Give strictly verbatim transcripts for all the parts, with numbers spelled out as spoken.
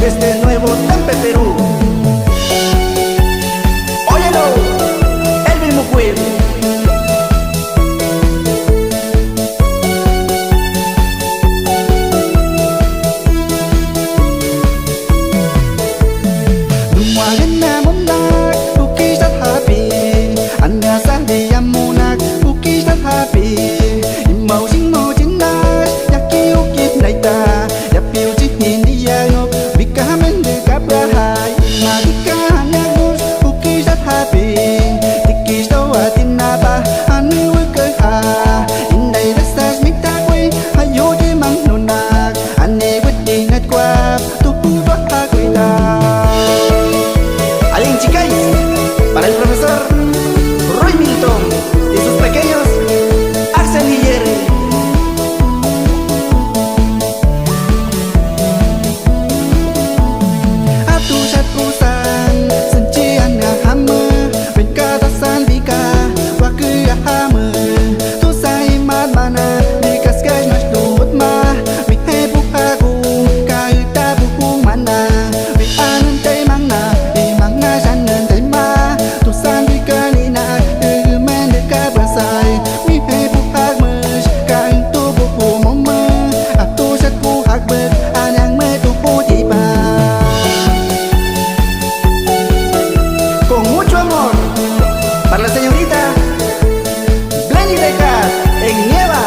Desde Nuevo Tampe, Perú. Óyelo, Elvin Mukwil. Aling chikais para el profesor Roy Milton y sus pequeños Axel y Jerry. Con mucho amor para la señorita Blenny Decat en Nieva.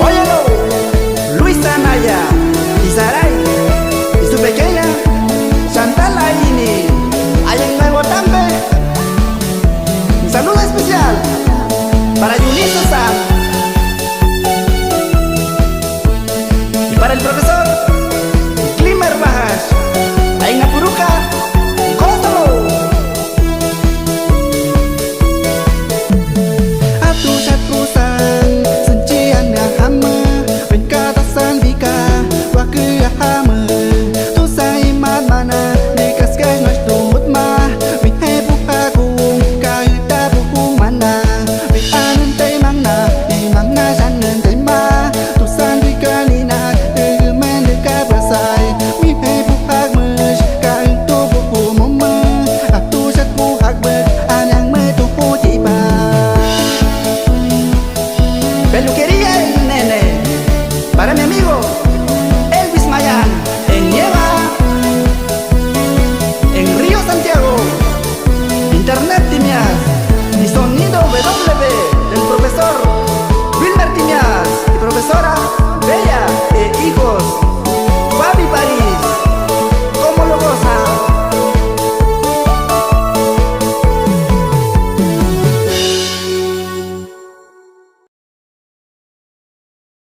Óyelo, Luis Anaya, Isaray y su pequeña Chantal Aini, allá en Nuevo Tampe. Un saludo especial para Yulisa Sam y para el profesor Klimer Bajas, allá en Apuruca. Gózalo. Peluquería